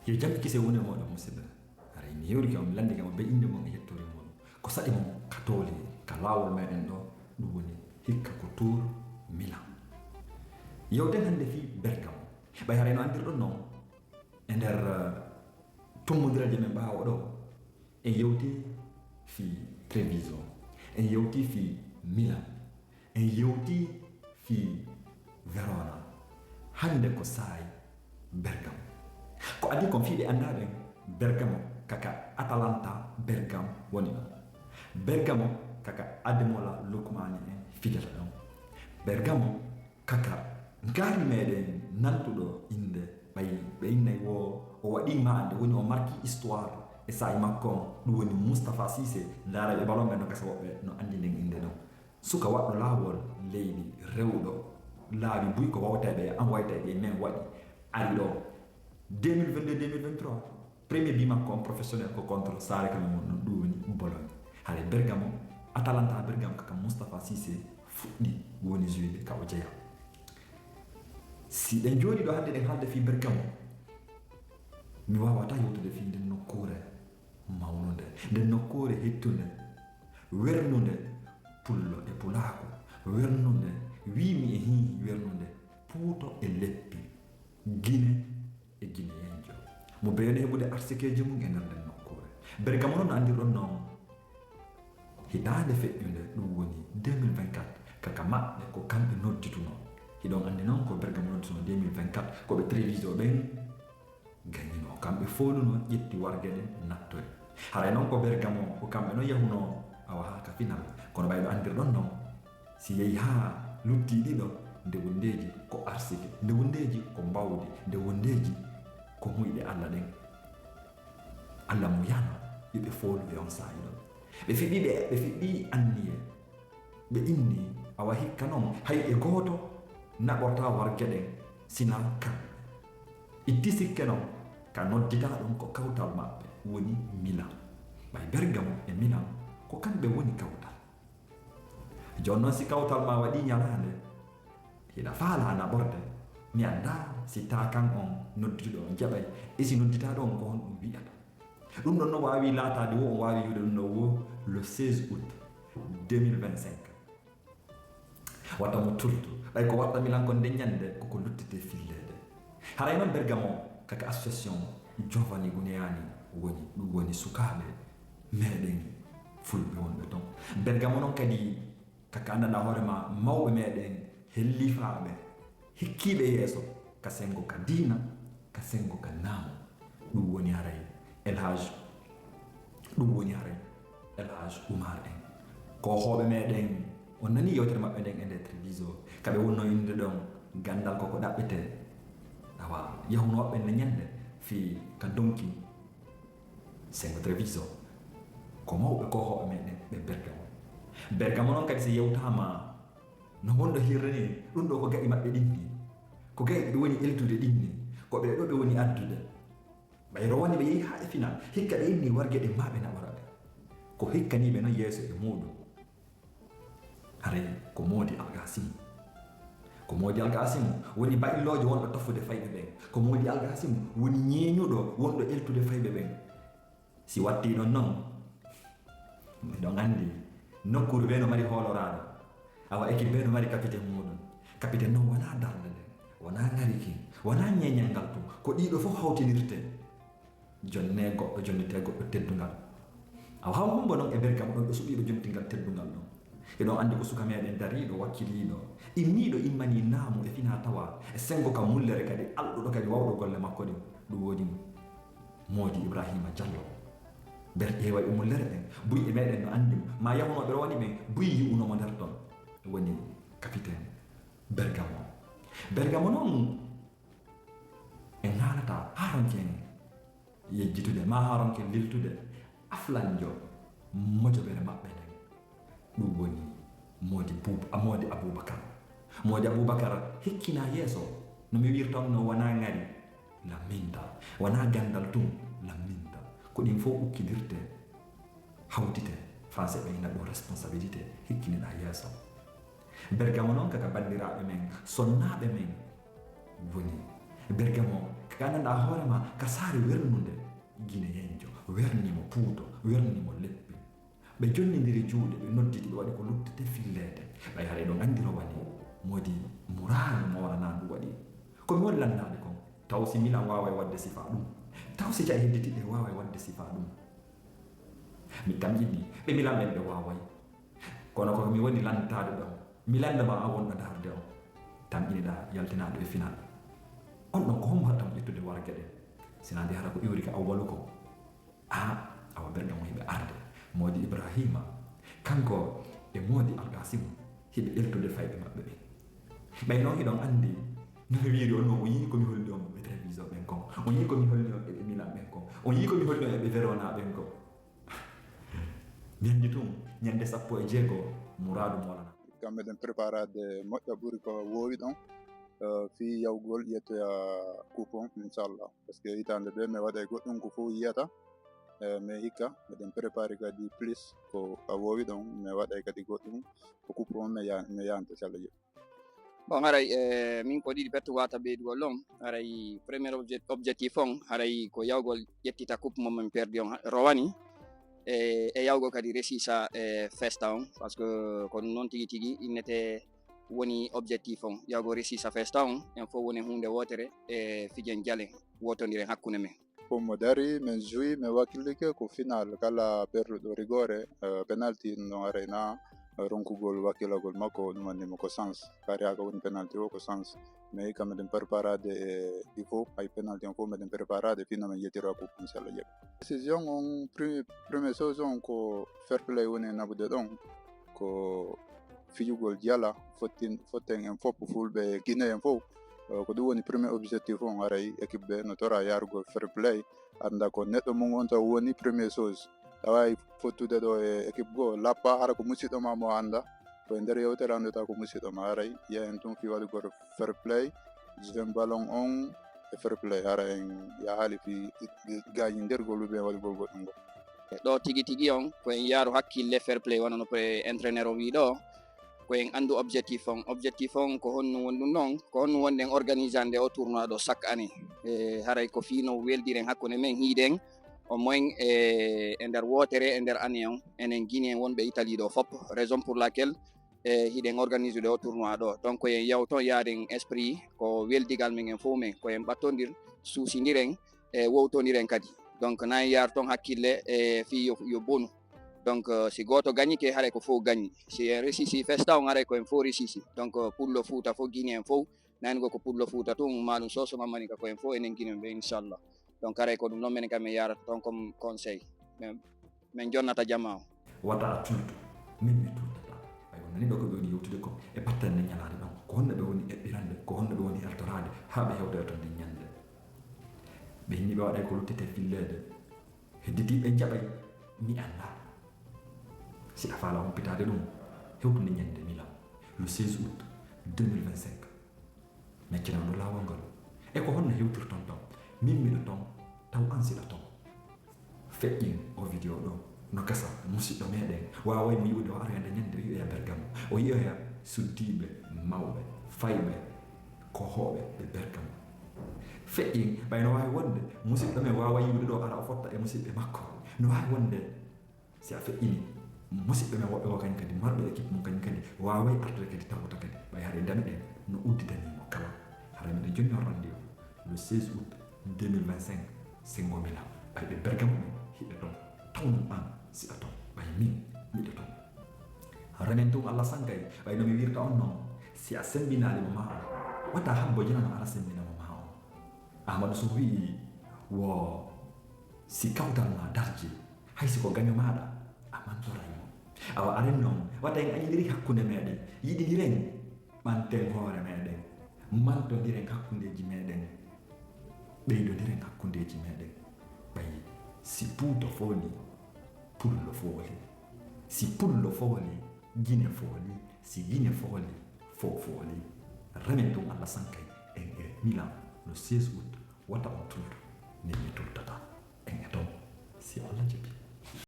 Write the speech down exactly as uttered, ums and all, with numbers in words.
Yo jam e kisiyee won e mooɗon, musidɓe. Haray mi hewrike on, mi lanndike on bee innde mon e yettoore muuɗum. Ko saɗi mon ka tooli ka laawol meɗen ɗoo, ɗum woni hikka ko Tour Milan. Yewten hannde fii Bergamo. Ɓay haray no anndirɗon non, e nder, eh, tummbondiral je men ɓaawo ɗoo, en yewti fii Treviso, en yewti fii Milan, en yewti fii Verona. Hannde ko saa'i Bergamo. Ko adii kon fii ɓe anndaa ɓen, Bergamo ka ka Atalanta Bergame woni ɗon. Bergamo ka ka Ademola Lookman en fijata ɗon. Bergamo ka ka ngaari meɗen nantuɗo innde, ɓay ɓe innay woo o waɗii maande, woni o marki histoire e saa'i makko on, ɗum woni Moustapha Cissé. Ndaara ɓe ballon ɓen no gasa woɓɓe no anndi nden innde ɗon. Suka waɗɗo laawol leydi, rewɗo laabi buy ko wawtay ɓe, an waytay ɓe, men waɗi, ari ɗoo. Deux mille vingt-deux, deux mille vingt-trois, premier bi makko on professionnel ko contre Saare Kamerun, ɗum woni Bologne. Haray Bergamo, Atalanta Bergamo ka ka Moustapha Cissé fuɗɗi woni jouer ka o jeyaa. Si ɗen jooɗii ɗoo hannde ɗen haalde fii Bergamo, mi waawataa yewtude fii nden nokkuure mawnunde, nden nokkuure hittunde, wernunde pullo e pulaaku, wernunde wiimi e hiihi, wernunde puuto e leppi, Gine e Gineyeenjo. Mo beyo no heɓude arsikeeji mum e nder nden nokkuure. Bergamo non no anndirɗon non hitaande feƴƴunde, ɗum woni deux mille vingt-quatre, ka ka maɓɓe ko kamɓe nodditunoo. Hiɗon anndi non ko Bergamo nodditunoo deux mille vingt-quatre, ko ɓe Treviso ɓen gañinoo. Kamɓe foolunoo, ƴetti warge ɗen, nattori. Haray non ko Bergamo, ko kamɓe non yahunoo, awa, haa ka final. Kono ɓay no anndirɗon non, si yehi haa luttii ɗiɗo, nde wondeeji ko arsike, nde wondeeji ko mbawdi, nde wondeeji ko muyɗe Alla ɗen. Alla mo yana, yo ɓe foolu e on saa'i ɗon. Ɓe fiɗɗii ɗe, ɓe fiɗɗii anniye. Ɓe inni, awa, hikka non, hay e gooto naɓortaa warge ɗen, sinaa kamɓe. Itti sikke non, ka nodditaa ɗon ko kawtal maɓɓe, woni Milan. Ɓay Bergamo e Milan, ko kamɓe woni kawtal. Jooni non, si kawtal maa waɗii ñalaande, hiɗa faalaa naɓorde, mi anndaa si taakan on noddituɗo on jaɓay, e si nodditaaɗo on ko honɗum wi'ata. Ɗum ɗon no waawi laataade woo, on waawi wi'ude ɗum ɗon woo le seize août deux mille vingt-cinq. Wata mo tultu, ɓay ko warta Milan kon nden ñannde, ko ko luttitee filleede. Haray non Bergamo, ka ka association Giovanni Guneani woni, ɗum woni sukaaɓe meɗen fulɓe wonɓe ton. Bergamo non kadi, ka ka anndanɗaa hoore maa, mawɓe meɗen, hellifaaɓe, hikkiiɓe yeeso, ka senngo ka diina, ka senngo ka naamu. Ɗum woni haray El Hadj, ɗum woni haray El Hadj Oumar en. Koohooɓe meɗen, on nanii yewtere maɓɓe nden e nder Treviso, ka ɓe wonnoo innde ɗon, ganndal ko ko ɗaɓɓetee. Awa, yahunooɓe nde ñannde fii ka donki senngo Treviso. Ko mawɓe koohooɓe meɗen ɓe Bergamo. Bergamo non kadi si yewtaama, no wonɗo hirre ni, ɗum ɗoo ko ga'i maɓɓe ɗin ni. Ko ga'i ɓe woni eltude ɗin ni. Ko ɓee ɗoo ɓe woni addude. Ɓay rowani ɓe yehi haa e final. Hikka ɓe inni warge ɗen maa ɓe naɓora ɓe. Ko hikkanii ɓe non yeeso e muuɗum. Haray ko Moodi Algasimu. Ko Moodi Algasimu woni ba'illoojo wonɗo tafude fayɓe ɓen. Ko Moodi Algasimu woni ñeeñuɗo wonɗo eltude fayɓe ɓen. Si wattii ɗon non, miɗon anndi nokkuure bee no mari hooloraaɗo. Awa, ekip bee no mari kapiten muuɗum. Kapiten non wanaa darnde nden, wanaa ŋari kin, wanaa ñeeñal ngal tun. Ko ɗiɗo fof hawtinirtee. Jonnee goɗɗo, jonnitee goɗɗo teddungal. Awa, haw hombo non e Bergamo ɗon ɓe suɓiiɓe jontingal teddungal ɗon? Hiɗon anndi ko suka meɗen dariiɗo, wakkiliiɗo, immiiɗo immanii naamu e finaa tawaa, e senngo ka mullere kadi, alɗuɗo kadi wawɗo golle makko ɗin. Ɗum woni Moodi Ibraahiima Jallo. Ɓe ƴeeway e mullere ɗen, buy e meɗen no anndi mo. Maa yahunooɓe rowani ɓen, buy yi'unoo mo nder ton. Woni kapiten Bergamo. Bergamo non, en haalataa haa ronken yejjitude, maa haa ronken liltude aflanjo mojobere maɓɓe nden. Ɗum woni Moodi Buub-, Moodi Abubakar. Moodi Abubakar hikkinaa yeeso, no mi wiirtannoo, wanaa ŋari lamminta, wanaa ganndal tun lamminta. Ko ɗin fof ukkindirtee, hawtitee, Français ɓe ina ɗum responsabilité, hikkineɗaa yeeso. Bergamo non kaka banndiraaɓe men, sonnaaɓe men woni. Bergamo Ka nanndaa hoore ma ka saare wernunde, Gineyeenjo werni mo puuto, werni mo leppi. Ɓe jonnindiri juuɗe, ɓe nodditi, ɓe waɗi ko luttete filleede. Ɓay haray ɗon anndi Rowani, moodi muraalu mo wonanaa ndu waɗi. Ko mi woni lannaade kon, taw si Milan waaway waɗde sifaa ɗum? Taw si ja'i hedditiiɗe waaway waɗde sifaa ɗum? Mi tamƴini ɓe Milan ɓen ɓe waaway. Kono ko mi woni lantaade ɗon, mi lannda ma a wonɗo daarde on. Tamƴiniɗaa yaltinaaɗo e final. On ɗon ko hommo hatta mo ƴettude warge ɗen? Sinaa nde hara ko iwri ka awwalu kon. Aa, awa Bergamo hiɓe arde. Moodi Ibrahima, kanko e moodi Alkasimu, hiɓe eltude fayɓe maɓɓe ɓen. Ɓay non hiɗon anndi, no mi wiiri on, non on yi'i ko mi holli on ɓe Treviso ɓen kon. On yi'i ko mi holli on e ɓe Milan ɓen kon. On yi'i ko mi holli on e ɓe Verona ɓen kon. Mi anndi tun, ñande sappo e jeego, muraadu moolana. Kam meɗen préparaade moƴƴa ɓuri ko woowi ɗon, eh, fii yawgol ƴettoya coupe on, inchallah. Parce que hitaande ɓe, mi waɗay goɗɗum ko fof yiyata, eh, mais hikka, meɗen préparé kadi plus ko a woowi ɗon, mi waɗay kadi goɗɗum ko coupe on, mi ya-, mi yanta, inchallah. Bon, haray, eh, min ko ɗiɗi pettu wata ɓeydugol ɗon. Haray premier obje-, objectif on, haray ko yawgol ƴettita coupe mo min perdi on ha-, rowani. E, e yawgol kadi resisa, e festa on, parce que ko ɗum noon tigi tigi innete woni objectif on. Yawgol resisa festa on, en fof woni huunde wootere e fijen jale wootondiren hakkunde men. Fof mo dari, min joué, min wakkilike ko final. Kala perluɗo rigore, eh, penalty, ɗum ɗon arayna ronkugol wakkilagol makko, ɗum anndi mo ko chance. Kadi haka woni penalty o ko chance. Mais hikka meɗen préparaade e ɗi fof, hay penalty on fof meɗen préparaade fii no min yettira coupe, inchallah. Décision on, premi-, première chose on ko fair play woni e naɓude ɗon. Ko fijugol jala, fottin-, fotten en fof, Fulɓe, Guinée en fof. Eh, ko ɗum woni premier objectif on, haray équipe ɓe no tora yaarugol fair play. Annda ko neɗɗo mum on taw woni premier chose. Awa hay fottude ɗo e équipe goo, lappa hara ko musiɗɗo ma mo annda. Ko e nder yewtere anndata ko musiɗɗo ma, haray yahen tun fii waɗugol fair play, jouer ballon on e fair play, hara en yahaali fii gaañindirgol ou bien waɗugol goɗɗum ngol. Ɗo tigi tigi on, ko en yaaru hakkille fair play, wano no pre-, entraîneur on wii ɗo, ko en anndu objectif on. Objectif on ko honno woni ɗum ɗon, ko honno wonɗen organisande o tournoi ɗo chaque année. E haray ko fii no weldiren hakkunde men, hiiɗen au moins e, e nder wootere, e nder année on, enen Guinéen wonɓe Italie ɗo fop. Raison pour laquelle, e, hiɗen organisude o tournoi ɗo. Donc, ko en yaw ton yaaden esprit, ko weldigal men en fof men, ko en ɓattondir, suusindiren, e, wowtondiren kadi. Donc, na en yaar ton hakkille, e, fii yo, yo bonu. Donc, eh, si gooto gañike, haray ko fof gañi. Si en resisi festa on, haray ko en fof resisi. Donc, eh, pullo Fuuta fof, Guinée en fof, na en go ko pullo Fuuta tun, maalum Soso Mamani ka ko en fof, enen Guinée ɓe, inchallah. Donc, haray ko ɗum ɗon menen kam en yaarata ton comme conseil. Men, men jonnata jamaa o. Wata a tultu, min mi tultata. Ay, on nani ɗo ko ɓe woni yewtude ko e battane nden ñalaande ɗon. Ko honno ɓe woni eɓɓirande, ko honno ɓe woni eltoraade, haa ɓe hewtoya ton nden ñande. Ɓe inni ɓe waɗay ko luttete filleede. Hedditiiɓe jaɓay, mi anndaa. Si a faala humpitaade ɗum, hewtude ñande Milan, le seize août deux mille vingt-cinq. Meccere on ɗo laawol ngol. E ko honno hewtirton ton? Min miɗo ton, taw an siɗa ton. Feƴƴin o video ɗo. No gasa, musiɗɗo meɗen waaway mo yi'ude o aroya nde ñande, o yi'oya Bergamo. O yi'oya suddiiɓe mawɓe, fayɓe, kohooɓe ɓe Bergamo. Feƴƴin, ɓay no waawi wonde musiɗɗo men waaway yi'ude ɗo, ara o fotta e musiɓɓe makko. No waawi wonde si a feƴƴini, musiɓɓe men woɓɓe ko kañum kadi, marɓe équipe mum kañum kadi, waaway artude kadi tawata kadi. Ɓay haray dame ɗen no udditanii mo kala. Haray miɗen jonni on rendez-vous le seize août deux mille vingt-cinq, Sengo Milan. Ɓay ɓe Bergamo ɓen hiɓe ton. Taw non an siɗa ton, ɓay min miɗo ton. Remen tun Allah sankay, ɓay no mi wirta on non, si a sembinaali mo maa on, wata habbo jina no aɗa sembina mo maa on. Amadou Sow wi'i, wo si kawtal maa darji, hay si ko gaño maaɗa, a mantoray mo. Awa aren non, wata en añindiri hakkunde meɗen, yiɗindiren, ɓanten hoore meɗen, mantondiren hakkundeeji meɗen, ɓeydondiren hakkundeeji meɗen. Ɓay si Puuto fooli, Pullo fooli. Si Pullo fooli, Gine fooli. Si Gine fooli, fow fooli. Remen tun Allah sankay en e Milan le seize août. Wata on tultu, min mi tultata. En e ton, si Allah jaɓi.